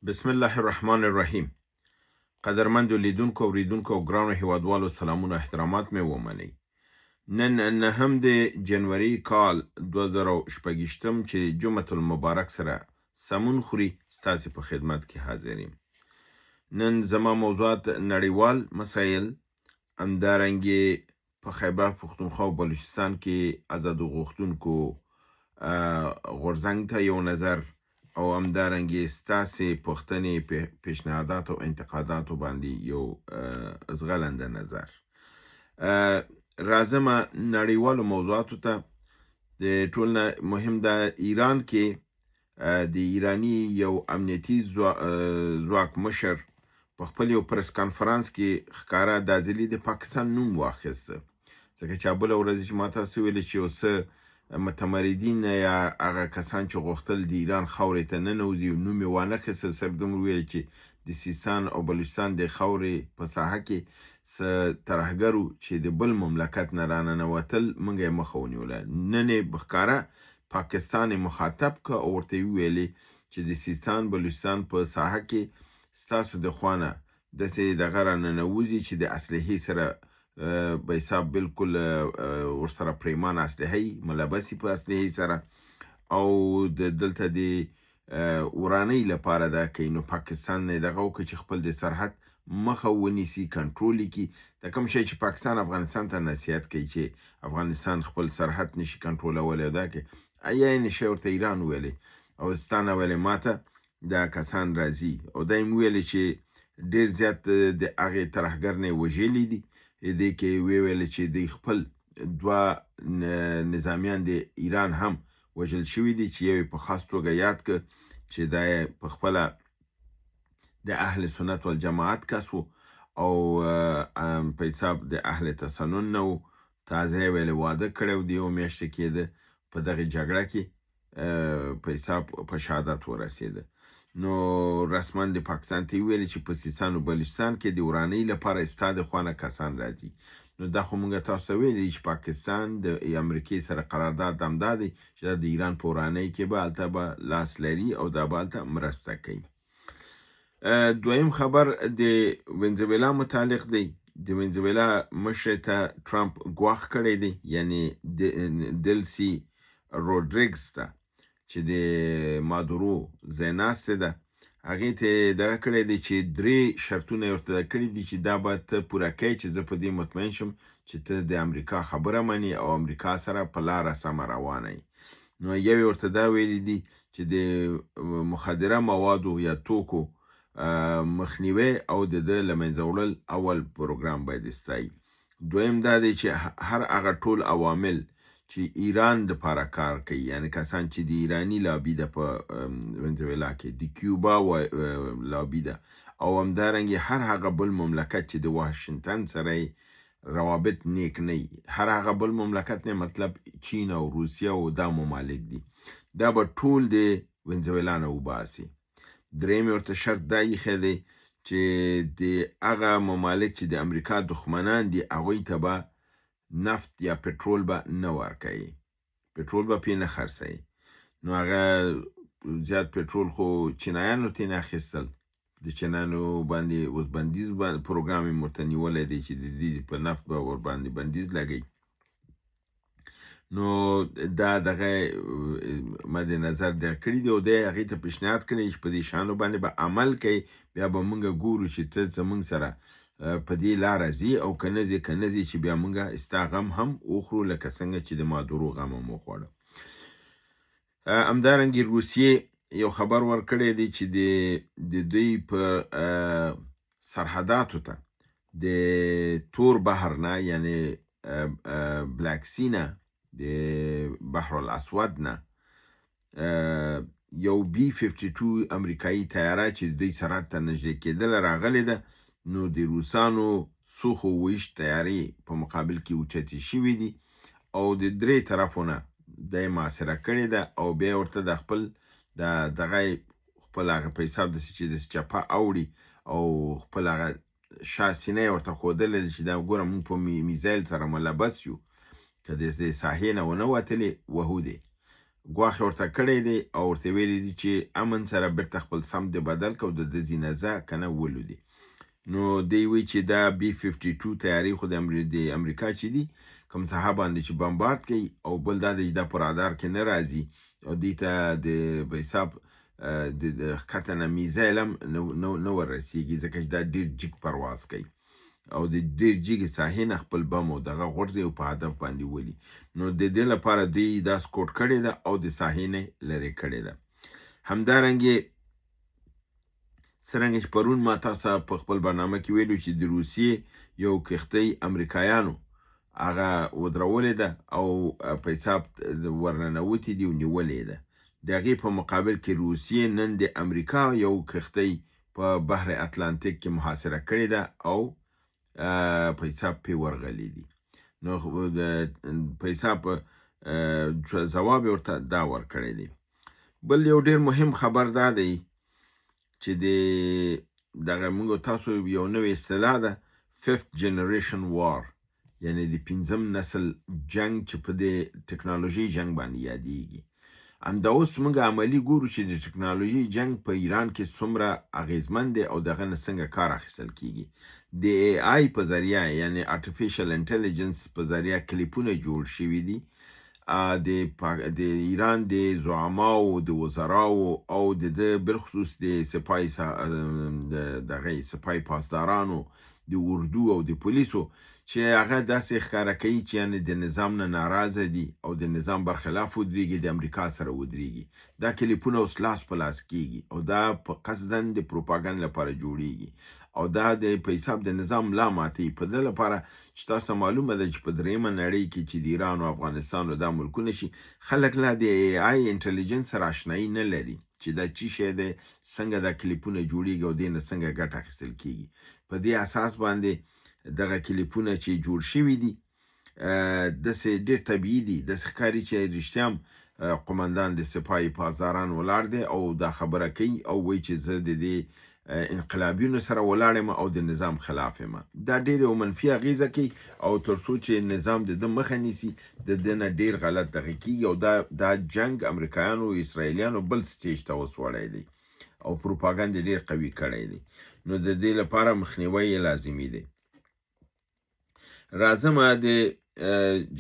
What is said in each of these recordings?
بسم الله الرحمن الرحیم. قدرمندو لیدونکو، اوریدونکو او ګرانو هیوادوالو، سلامونه او احترامات مې ومنئ. نن نهم د جنوري کال 2026 چې جمعة المبارک سره سمون خوري، ستاسې په خدمت کې حاضر یم. نن زما موضوعات نړیوال مسایل، همدارنګې په خیبر پښتونخوا او بلوچستان کې ازادو غوښتونکو غورځنګ ته یو نظر، او همدارنګې ستاسې پوښتنې، پیشنهادات او انتقاداتو باندې یو ځغلنده نظر. راځمه نړیوالو موضوعاتو ته. د ټول نه مهم دا ایران کې د ایراني یو امنیتي ځواک مشر په خپل یو پریس کانفرنس کې ښکاره دا ځلي د پاکستان نوم واخیست، ځکه چې بله ورځ چې ما تاسو ویل چې یو څه متمردین یا هغه کسان چې غوښتل د ایران خاورې ته ننوځي، نوم یې وانه خیستل، صرف دومره ویل چې د سیستان او بلوچستان د خاورې په ساحه کې څه ترهګرو چې د بل مملکت نه راننوتل، موږ یې مخه ونیوله. نن یې ښکاره پاکستان یې مخاطب که او ورته یې وویلې چې د سیستان بلوچستان په ساحه کې ستاسو د خوا نه داسې دغه راننوځي چې د اسلحې سره به حساب بالکل ورسره پریمانه اسلحه یي، ملبسي په اسلحې سره، او د دلته د ورانۍ لپاره دا کوي. نو پاکستان نه دغه وکړي چې خپل د سرحد مخه ونیسي، کنټرول یې کړي. دا کوم شی چې پاکستان افغانستان ته نصیحت کوي چې افغانستان خپل سرحد نشي کنټرولولی، او دا کې یا یې نشي ورته ایران ویلی او ستانه ویلی ماته دا کسان راځي، او دا یې ویلي چې ډېر زیات د هغې ترهګر نه یې وژلي دي. دې کې ویل چې دوی خپل دوه نظامیان د ایران هم وژل شوي دي، چې یو یې په خاص توګه یاد که چې دا یې په خپله د اهل سنت والجماعت کس و او په حساب د اهل تسنن نه و، تازه یې ویلې واده کړی و، د یو میاشتې کېده، په دغې جګړه کې په حساب په شهادت ورسېده. نو رسما د پاکستان ته ویل چې په سیستان او بلوچستان کې د ورانۍ لپاره ستا د خوا نه کسان راځي. نو دا خو مونږ تاسو ته ویلي چې پاکستان د امریکې سره قرارداد همدا دی چې دا د ایران په ورانۍ کې به هلته به لاس لري او دا به هلته مرسته کوي. دویم خبر د ونزویلا متعلق دی. د ونزویلا مشر ته ټرمپ ګواښ کړی دی، یعنی دلسي رودریګز ته چې د مادورو ځایناستې ده، هغې ته یې دغه کړی دی چې درې شرطونه یې ورته کړي دي چې دا به ته پوره کوې چې زه په دې مطمئن شم چې ته د امریکا خبره منې او امریکا سره په لاره سمه روانه یې. نو یو یې ورته دا ویلي دي چې د مخدره موادو یا توکو مخنیوی او د ده له منځه وړل اول پروګرام باید ستایي. دویم دا دی چې هر هغه ټول عوامل چې ایران د پاره کار کوي، یعنی کسان چې د ایرانی لابي ده په ونزویلا کې، د کیوبا لابي ده، او همدارنګه هر هغه بل مملکت چې د واشنګټن سره یې روابط نیک نه وي، هر هغه بل مملکت نه مطلب چین او روسیه او دا ممالک دي، دا به ټول د ونزویلا نه وباسي. دریم یې ورته شرط دا ایښی دی چې د هغه ممالک چې د امریکا دښمنان دي هغوی ته به نفت یا پټرول به نه ورکوي، پټرول به پې نه خرڅوي. نو هغه زیات پټرول خو چینایانو ترې نه اخیستل، د چینایانو باندې اوس بندیز پروګرام یې ورته نیولی دی چې د دې په نفت به ورباندې بندیز لګوي. نو دا دغه مد نظر دغه کړي دی، او دی هغې ته پیشنهاد کړی چې په دې شیانو باندې به عمل کوي، بیا به موږ ګورو چې ته زموږ سره په دې لاره ځي او که نه ځې، که نه ځې چې بیا موږ ستا غم هم وخورو لکه څنګه چې د مادورو غم هم وخوړه. همدارنګې روسیې یو خبر ورکړی دی چې د دوی په سرحداتو ته د تور بحر نه، یعنی بلک سی نه، د بحر الاسود نه یو بي 52 امریکایي طیاره چې د دوی سرحد ته نږدې کېدله راغلې ده. نو د روسانو سوخو 27 طیارې په مقابل کې اوچتې شوې دي او د درې طرفو نه دی محاصره کړې ده، او بیا ورته د خپل د دغه خپل هغه په حساب داسې چې داسې چپه اوړي او خپل هغه شا سینه یې ورته ښودلې ده چې دا ګوره موږ په میزایل سره ملبس یو، که د دې ساحې نه ونه وتلې وهو دې. ګواښ یې ورته کړی دی او ورته ویلي دي چې امن سره بیرته خپل سمت دې بدل که او د ده ځینه ځه که نه ولو دي. نو دی وایي چې دا بي 52 طیارې خو د امریکا چې دي کوم ساحه باندې چې بمبارد کوي، او بل دا دی چې دا په رادار کې نه راځي او دوی ته د په حساب د ښکته نه میزایل هم نه ورسیږي، ځکه چې دا ډېر جګ پرواز کوي او د ډېر جګې ساحې نه خپل بم او دغه غورځي او په هدف باندې ولي. نو د دې لپاره دوی دا سکوټ کړې ده او د ساحې نه لرې کړې ده. همدارنګې څرنګه چې پرون ما تاسو ته په خپل برنامه کې ویلو چې د روسیې یو کښتۍ امریکایانو هغه ودرولې ده او په حساب ورننوتې دي او نیولې ده. د هغې په مقابل کې روسیې نن د امریکا یو کښتۍ په بحر اتلانتیک کې محاصره کړې ده او په حساب پې ورغلي دي. نو په حساب ځواب یې ورته دا ورکړی دی. بل یو ډیر مهم خبر دا دی چې د دغه موږ تاسو یو نوې اصطلاح ده، ففت جنریشن وار، یعنی د پنځم نسل جنگ چې په دې ټکنالوژي جنگ باندې یادیږي. همدا اوس موږ عملي ګورو چې د ټکنالوژي جنگ په ایران کې څومره اغیزمن دی او دغه نه څنګه کار اخیستل کیږي. د ای آی په ذریعه، یعنی آرټیفیشل انټلیجنس په ذریعه کلیپونه جوړ شوي دي د ایران د زعماو، د وزراو او د ده بالخصوص د سپای دغه سپای پاسدارانو، د اردو او د پولیسو، چې هغه داسې ښکاره کوي چې یعنې د نظام نه ناراضه دي او د نظام برخلاف ودرېږي، د امریکا سره ودرېږي. دا کلیپونه اوس لاس په لاس کیږي او دا په قصداً د پروپاګند لپاره جوړیږي او دا د په حساب د نظام لا ماتوي. په دې لپاره چې تاسو ته معلومه ده چې په درېیمه نړۍ کې چې د ایران او افغانستان او دا ملکونه شي، خلک لا د ای آی انټلیجنس سره آشنایي نه لري چې دا چی شی دی، څنګه دا کلیپونه جوړیږي او دې نه څنګه ګټه اخیستل کیږي. په دې اساس باندې دغه کلیپونه چې جوړ شوي دي داسې ډېر طبیعي دي، داسې ښکاري چې رښتیا هم قومندان د سپاه پاسداران ولاړ دی او دا خبره کوي او وایي چې زه د دې انقلابیونو سره ولاړ یم او د نظام خلاف یم. دا ډېر یو منفي اغېزه کوي او تر څو چې نظام د ده مخه نیسي د ده نه ډېر غلط دغه کېږي او دا جنګ امریکایانو او اسرائیلیانو بل سټیج ته اوس وړی دی او پروپاګند یې ډېر قوي کړی دی. نو د دې لپاره مخنیوی یې لازمي دی. راځم د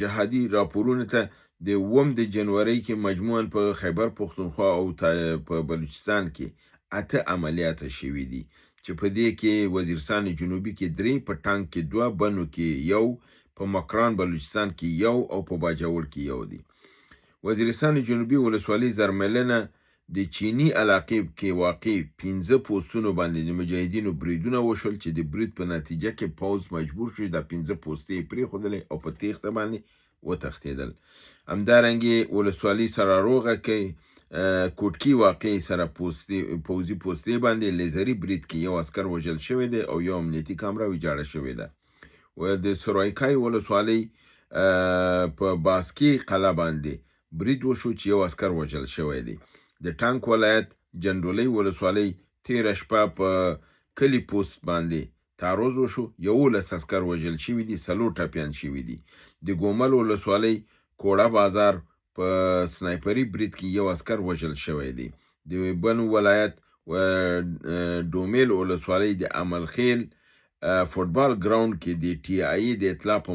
جهادي راپورونو ته. د 7 د جنورۍ کې مجموعاً په خیبر پښتونخوا او په بلوچستان کې 8 عملیات شوي دي چې په دې کې وزیرستان جنوبي کې 3، په ټانک کې 2، بنو کې 1، په مکران بلوچستان کې 1 او په باجوړ کې 1 دي. وزیرستان جنوبي ولسوالۍ زرملنه د چیني علاقې کې واقع 5 پوستونو باندې د مجاهدینو بریدونه وشول چې د برید په نتیجه کې پوځ مجبور شو چې دا 5 پوستې یې پرېښودلې او په تېښته باندې وتښتېدل. همدارنګې ولسوالۍ سراروغه کې کوټکي واقع سره پوځي پوستې باندې لیزري برید کې 1 عسکر وژل شوی دی او 1 امنیتي کامره ویجاړه شوې ده. د سرایکای ولسوالۍ په باسکي قلعه باندې برید وشو چې 1 عسکر وژل شوی دی. د ټانک ولایت جنډولۍ ولسوالۍ تېره شپه په کلي پوست باندې تعرض وشو، 11 عسکر وژل شوي دي، 4 ټپیان شوي دي. د ګومل ولسوالۍ کوړه بازار په سنایپري برید کې 1 عسکر وژل شوی دی. د بنو ولایت ډومیل ولسوالۍ د عملخیل فوټبال ګراوند کې د ټي آی د اطلاع په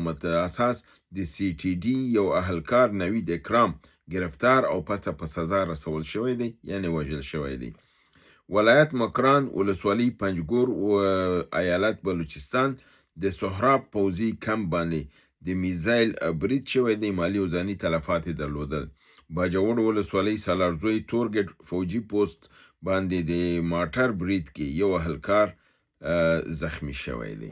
اساس د سی ټي ډي یو اهلکار نوید اکرام ګرفتار او پسه په سزا رسول شوی دی، یعنی وژل شوی دی. ولایت مکران ولسوالۍ پنجګور ایالت بلوچستان د سهراب پوځي کمپ باندې د میزایل برید شوی دی، مالي او ځاني تلفات یې درلودل. باجوړ ولسوالۍ سالارزوی تورګیټ فوجي پوسټ باندې د مارټر برید کې یو اهلکار زخمی شوی دی.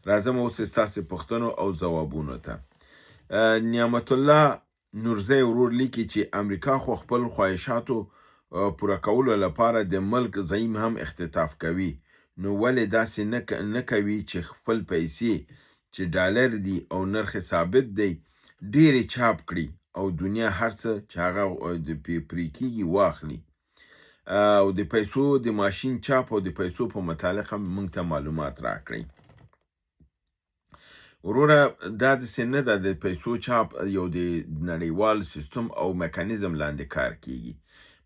راځم اوس ستاسې پوښتنو او ځوابونو ته. نعمت الله نورزی ورور لیکي چې امریکا خو خپل خواهشاتو پوره کولو لپاره د ملک زعیم هم اختطاف کوي، نو ولې داسې نه کوي چې خپل پیسې چې ډالر دي او نرخ ثابت دی ډېرې چاپ کړي او دنیا هر څه چې هغه پرې کېږي واخلي، او د پیسو د ماشین چاپ او د پیسو په متعلق هم موږ ته معلومات راکړئ. وروره، دا داسې نه ده. د پیسو چاپ یو د نړیوال سیستم او میکانیزم لاندې کار کیږي.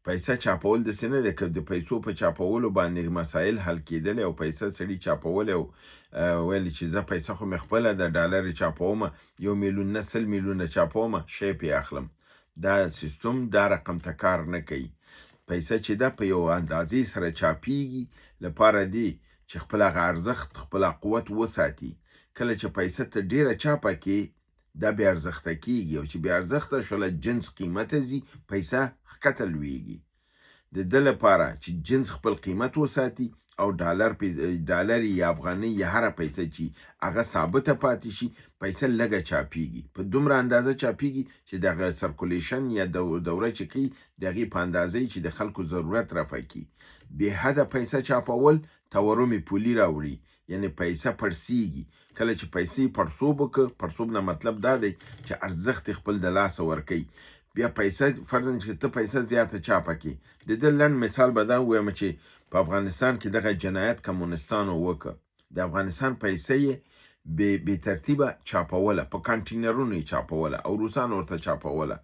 پیسه چاپول داسې نه ده که د پیسو په چاپولو باندې مسایل حل کېدلی او پیسه سړي چاپولی او ویل چې زه پیسه خو مې خپله ده، ډالر چاپوم، 1 میلیون نه 100 میلیونه چاپوم، شی پې اخلم. دا سیستم دا رقم ته کار نه کوي. پیسه چې ده، په یو اندازې سره چاپیږي لپاره دی چې خپل هغه ارزښت، خپل قوت وساتي. کله چې پیسه ته ډیره چاپه کې، دا بې ارزښته کیږي، او چې بې ارزښته شوله، جنس قیمته ځي، پیسه ښکته لویږي. د ده لپاره چې جنس خپل قیمت وساتي او ډالر ډالر یا افغانۍ یا هره پیسه چې هغه ثابته پاتې شي، پیسه لږه چاپیږي، په دومره اندازه چاپیږي چې دغه circulation یا دوره چې کوي، د هغې په اندازې چې د خلکو ضرورت رفع کړي. بې حده پیسه چاپول تورم پولي راوړي، یعنی پیسه پړسیږي. کله چې پیسې پړسوب وکړ، پړسوب نه مطلب دا دی چې ارزښت خپل د لاسه ورکوي. بیا پیسه فرضاً چې ته پیسه زیاته چاپه کې، د دې لنډ مثال به دا ووایم چې په افغانستان کې دغه جنایت کمونستانو وکړ. د افغانستان پیسې یې بې ترتیبه چاپوله، په کانټینرونو یې چاپوله او روسانو ورته چاپوله.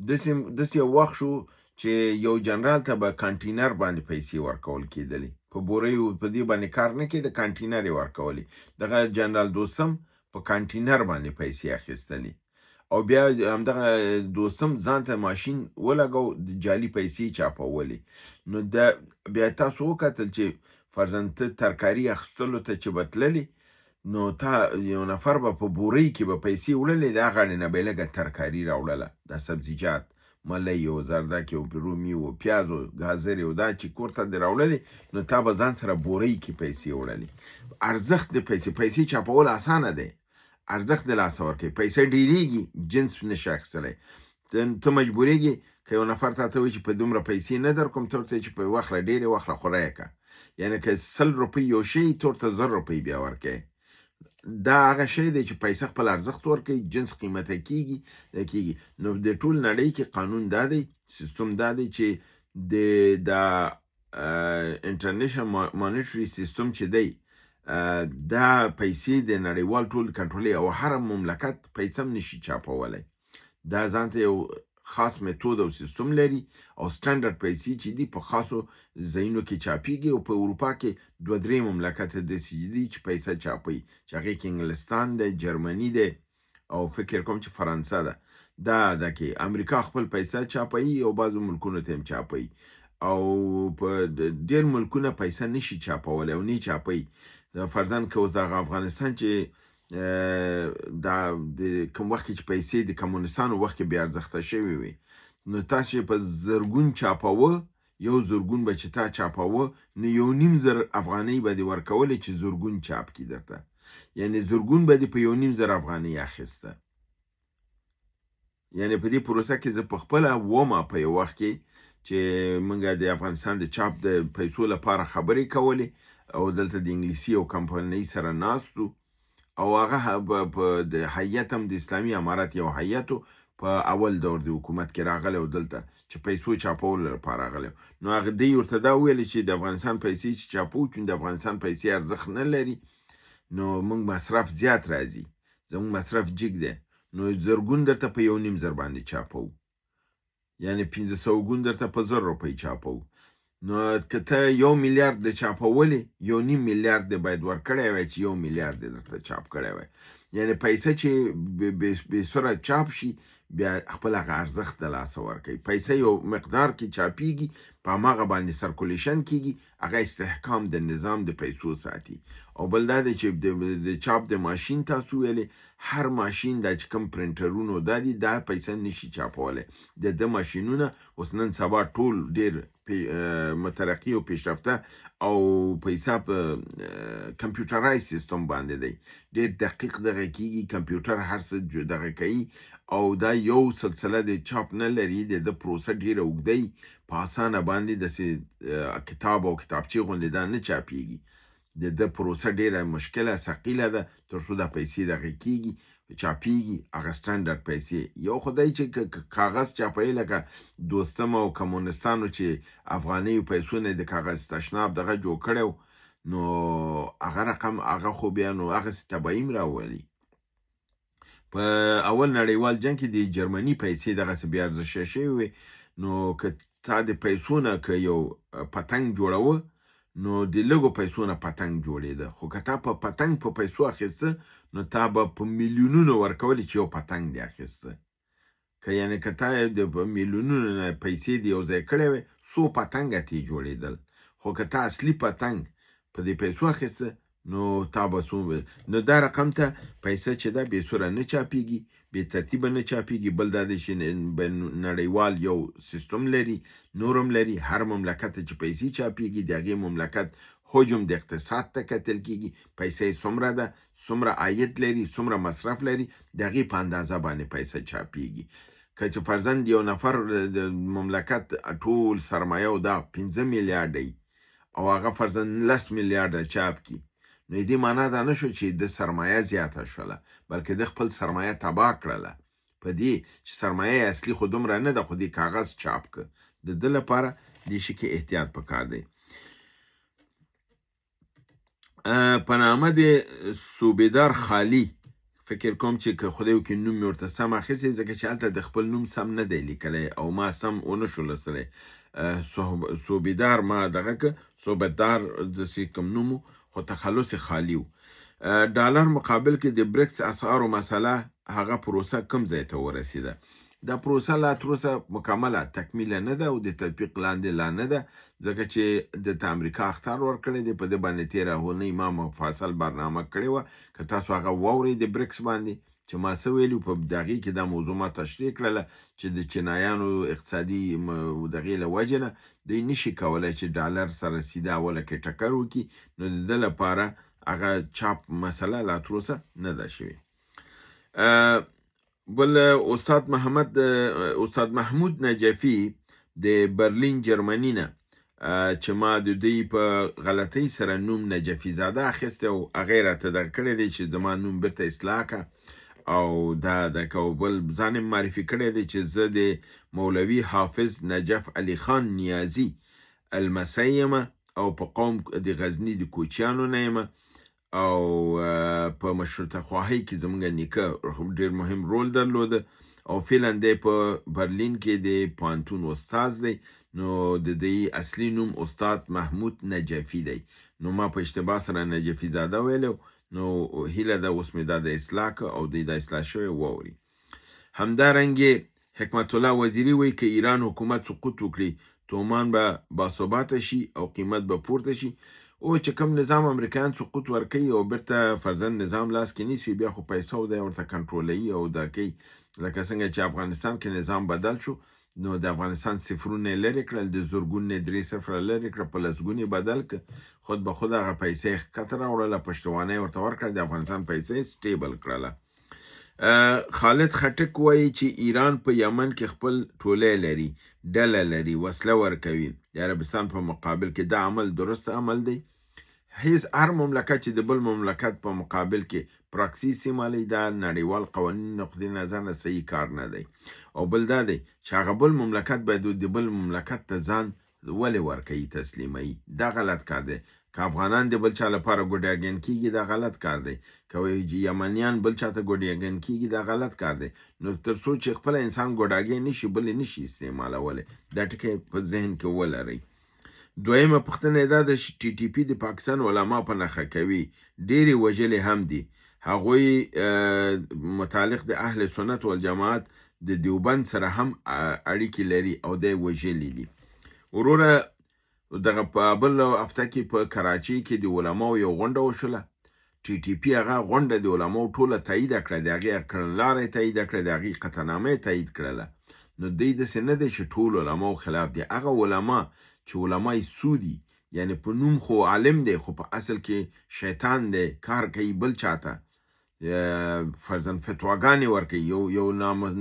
داسې یو وخت شو چې یو جنرال ته به کانټینر باندې پیسې ورکول کېدلې، په بوریو په دې باندې کار نه کېده، کانټینر یې ورکولې. دغه جنرال دوستم په کانټینر باندې پیسې اخیستلې او بیا همدغه دوستم ځان ته ماشین ولګو، د جعلي پیسې چاپولې. نو دا بیا تاسو وکتل چې فرضاً ته ترکاري اخیستلو ته چې به تللې، نو تا یو نفر به په بورۍ کې به پیسې وړلې، د هغه نه به یې لږه ترکاري راوړله، دا سبزیجات، ملۍ او زردکې او رومي او پیاز او ګازرې، او دا چې کور ته دې راوړلې، نو تا به ځان سره بورۍ کې پیسې وړلې. ارزښت د پیسې، پیسې چاپول اسانه دی، ارزښت د لاسه ورکوي. پیسې ډیریږي، جنس نشي اخیستلی، ته مجبورېږي. که یو نفر تا ته وایي چې په دومره پیسې نه در کوم، ته ورته چې په واخله، ډېرې واخله، خو که یعنی که 100 روپۍ یو شی، ته ورته 1000 روپۍ بیا ورکوې. دا هغه شی دی چې پیسه خپل ارزښت ورکوي، جنس قیمته کیږي. نو د ټول نړۍ کې قانون دا دی، سیستم دا دی چې د international monetary system چې دی، دا پیسې د نړیوال ټول کنټرولوي او هر مملکت پیسې هم نشي چاپولی. دا ځانته یو خاص میتود او سیستم لري او سټنډرډ پیسې چې دي، په خاصو ځایونو کې چاپیږي. او په اروپا کې دوه درې مملکت داسې دي چې پیسه چاپوي، چې هغې کې انګلستان دی، جرمني دی او فکر کوم چې فرانسه ده. دا ده کې امریکا خپل پیسه چاپوي او بعضو ملکونو ته هم چاپوي، او په ډېر ملکونه پیسه نشي چاپولی او نه چاپوي. فرضاً که اوس دغه افغانستان چې دا د کوم وخت کې چې پیسې د کمونستانو وخت کې بې ارزښته شوې وي، نو تاسو په زرګون چاپوه، یو زرګون به چې تا چاپوه، نو 1,500 افغانۍ به دې ورکولې چې زرګون چاپ کړي درته، یعنی زرګون به دې په 1,500 افغانۍ اخیسته. یعنی په دې پروسه کې زه په خپله ومه، په یو وخت کې چې موږ د افغانستان د چاپ د پیسو لپاره خبرې کولې او دلته د انګلیسي او کمپنۍ سره ناست، او هغه په د هیئت هم د اسلامي امارت یو هیئت په اول دور د حکومت کې راغلی او دلته چې پیسو چاپولو لپاره راغلی، نو هغه دی ورته دا وویل چې د افغانستان پیسې چې چاپو، چون د افغانستان پیسې ارزښت نه لري، نو موږ مصرف زیات راځي، زموږ مصرف جګ دی، نو زرګون درته په 1,500 باندې چاپو، یعنی 500 ګون درته په 1000 روپۍ چاپو. نو که ته 1 میلیارد د چاپولې، 1.5 میلیارد دی باید ورکړی وای چې 1 میلیارد دی درته چاپ کړی وای. یعنی پیسه چې بې سره چاپ شي، بیا خپل هغه ارزښت د لاسه ورکوي. پیسه یو مقدار کې چاپیږي، په هماغه باندې circulation کیږي، هغه استحکام د نظام د پیسو ساتي. او بل دا دی چې د چاپ د ماشین تاسو ویلې، هر ماشین دا چې کوم پرنټرونو دا دي، دا پیسه نشي چاپولی. د ده ماشینونه اوس نن سبا ټول ډیر مترقي او پیشرفته او پیسه په computerize system باندې دی، ډیر دقیق دغه کیږي، کمپیوټر هر څه دغه کوي او دا یو سلسله د چاپ نه لري. د ده پروسه ډیره اوږده وي، په اسانه باندې داسې کتاب او کتابچې غوندې دا نه چاپیږي. د ده پروسه ډیره مشکله ثقیله ده تر څو دا پیسې دغه کیږي، چاپیږي هغه سټنډرډ پیسې. یو خدای چې کاغذ چاپوي، لکه دوستم او کمونستانو چې افغانیو پیسو نه د کاغذ تشناب دغه جوړ کړی، نو هغه رقم هغه خو بیا نو هغسې تباهي هم راولي. په اول نړیوال جنګ کې د جرمني پیسې دغسې بې ارزښه شوې وې، نو که تا د پیسو نه که یو پتنګ جوړوه نو د لږو پیسو نه پتنګ جوړېده، خو که تا په پتنګ په پیسو اخیسته نو تا به په میلیونونو ورکولې چې یو پتنګ دې اخیسته. که یعنی که تا د میلیونونو نه پیسې دې یو ځای کړې وې، څو پتنګه ترې جوړېدل، خو که تا اصلي پتنګ په دې پیسو اخیسته نو تا به څو، نو دا رقم ته پیسه چې ده بې سوره نه چاپیږي، بې ترتیبه نه چاپیږي. بل دا دی چې نړیوال یو سیستم لري، نورم لري، هر مملکت ته چې پیسې چاپیږي د هغې مملکت حجم د اقتصاد ته کتل کیږي، پیسې یې څومره ده، څومره عاید لري، څومره مصرف لري، د هغې په اندازه باندې پیسه چاپیږي. که چې فرضاً یو نفر د مملکت ټول سرمایه او دا 5 میلیارډ دی او هغه فرضاً 10 میلیارډ چاپ کړي، نو دې معنا دا نه شو چې د سرمایه زیاته شوله، بلکې د خپل سرمایه تباه کړله. په دې چې سرمایه اصلي خو دومره نه ده، خو دې کاغذ چاپ که. د ده لپاره دې شي کې احتیاط پکار دی. په نامه د صوبیدار خالي فکر کوم چې که خدای وکړي نوم مې ورته سم اخیستی، ځکه چې هلته د خپل نوم سم نه دی لیکلی او ما سم ونه شو لوستلی. صوبیدار ما دغه که صوبدار داسې کوم نوم و، خو تخلص یې خالي و. ډالر مقابل کې د بریکس اسعارو مسله هغه پروسه کوم ځای ته ورسېده؟ دا پروسه لا تر اوسه مکمله تکمیله نه ده او د تطبیق لاندې لا نه ده، ځکه چې د ته امریکا اخطار ورکړی دی. په دې باندې تېره اونۍ ما مفصل برنامه کړې وه، که تاسو هغه واورئ د بریکس باندې چې ما څه ویلي په دغې کې دا موضوع ما تشریح کړله چې د چینایانو اقتصادي دغې له وجې نه دوی نشي کولی چې ډالر سره سیده اوله کې ټکر وکړي، نو د ده لپاره هغه چاپ مسله لا تر اوسه نه ده شوې. بل استاد محمود نجفي د برلین جرمني نه، چې ما د دوی په غلطۍ سره نوم نجفي زاده اخیستی او هغه یې راته دغه کړی دی چې زما نوم بیرته اصلاح کړه او دا د کابل ځان یې معرفي کړی دی چې زه د مولوي حافظ نجف علي خان نیازي المسی یم او په قوم د غزني د کوچیانو نه یم او په مشروطه خواهۍ کې زمونږ نیکه ډېر مهم رول درلوده او فعلا دی په برلین کې د پوهنتون استاد دی. نو د دې اصلي نوم استاد محمود نجفي دی. نو ما په اشتباه سره نجفي زاده ویلی، نو هیله ده اوس مې دا د اصلاح که او دی دا اصلاح شوی واوري. همدارنګې حکمت الله وزیري وایي که ایران حکومت سقوط وکړي تومان به باثباته شي او قیمت به پورته شي. او چې کوم نظام امریکایان سقوط ورکوي او بیرته فرضاً نظام لاس کې نیسي، بیا خو پیسه او دی ورته کنټرولوي او دا کوي. لکه څنګه چې افغانستان کې نظام بدل شو، نو د افغانستان صفرونه یې لرې کړل، د زرګونه یې 3 صفره لرې کړه، په لسګونه یې بدل کړ، خود به خود هغه پیسې یې ښکته راوړله، پشتوانه یې ورته ورکړه، د افغانستان پیسې یې سټیبل کړله. خالد خټک وایي چې ایران په یمن کې خپل ټولی لري، ډله لري، وسله ورکوي د عربستان په مقابل کې. دا عمل درست عمل دی. هیڅ هر مملکت چې د بل مملکت په مقابل کې پراکسي استعمالوي، دا نړیوال قوانین نقطې نظر نه صحیح کار نه دی. او بل دا دی چې هغه بل مملکت باید د بل مملکت ته ځان ولې ورکوي، تسلیموي، دا غلط کار دی. که افغانان د بل چا لپاره ګوډاګیان کیږي، دا غلط کار دی. که یمنیان بل چا ته ګوډاګیان کیږي، دا غلط کار دی. نو تر څو چې خپله انسان ګوډاګی نشي، بل یې نشي استعمالولی. دا ټکی په ذهن کې ولرئ. دویمه پوښتنه یې دا ده چې ټي ټي پي د پاکستان علما په نښه کوي، ډېرې وژلې هم دي. هغوی متعلق د اهل سنت والجماعت د دیوبند سره هم اړیکې لري او دی وژلي دي. وروره، دغه په بل هفته کې په کراچۍ کې د علماو یو غونډه وشوله. ټي ټي پي هغه غونډه د علماو ټوله تایید کړه، د هغې کړنلاره یې تایید کړه، د هغې قطعنامه یې تایید کړله. نو دوی داسې نه دی چې ټول علماو خلاف دي. هغه علما چې علما یې سودي، یعنی په نوم خو عالم دی خو په اصل کې شیطان دی، کار کوي بل چاته، فرضاً فتواګانې ورکوي، یو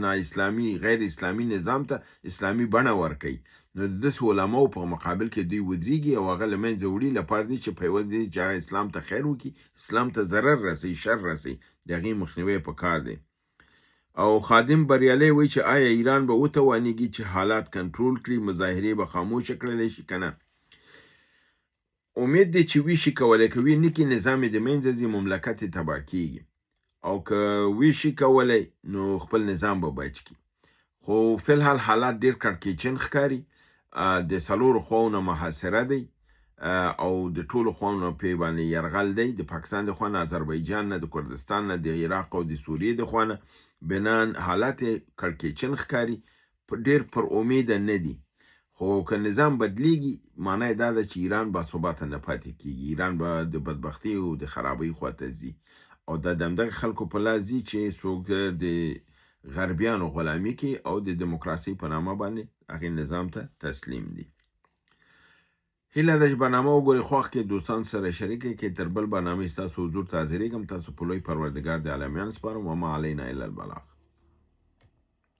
نا اسلامي غیر اسلامي نظام ته اسلامي بڼه ورکوي. نو د داسې علماو په مقابل کې دوی ودرېږي او هغه له منځه وړي، لپاره دې چې په عوض دې چې هغه اسلام ته خیر وکړي، اسلام ته ضرر رسوي، شر رسوي، د هغې مخنیوی په کار دی. او خادم بریالی وایي چې آیا ایران به وتوانیږي چې حالات کنټرول کړي، مظاهرې به خاموشه کړلی شي که نه؟ امید دی چې وی شي کولی، که وی نه کړي نظام یې د منځه ځي، مملکت یې تباه کېږي. او که وشي کولی نو خپل نظام به بچ کړي. خو فلحال حالات ډیر کړکېچن ښکاري، د څلورو خواو نه محاصره دی او د ټولو خواو نه پې باندې یرغل دی، د پاکستان د خوا نه، آذربایجان نه، د کردستان نه، د عراق او د سوریې د خوا نه. بنان حالات کړکېچن ښکاري، ډیر پر امیده نه دي. خو که نظام بدلیږي، معنی یې دا ده چې ایران با ثباته نه پاتې کیږي، ایران به د بدبختۍ او د خرابۍ خواته ځي، او دا د همدغه خلکو په لاس ځي چې څوک د غربیانو غلامي کوي او د دیموکراسۍ په نامه باندې هغې نظام ته تسلیم دي. هیله ده چې برنامه وګورئ، خوښ کړئ، دوستانو سره شریکه کړئ. تر بل برنامې ستاسو حضور ته حاضرېږم. تاسو په لوی پروردګار د عالمیانو سپارم. وما علینا الا البلاغ.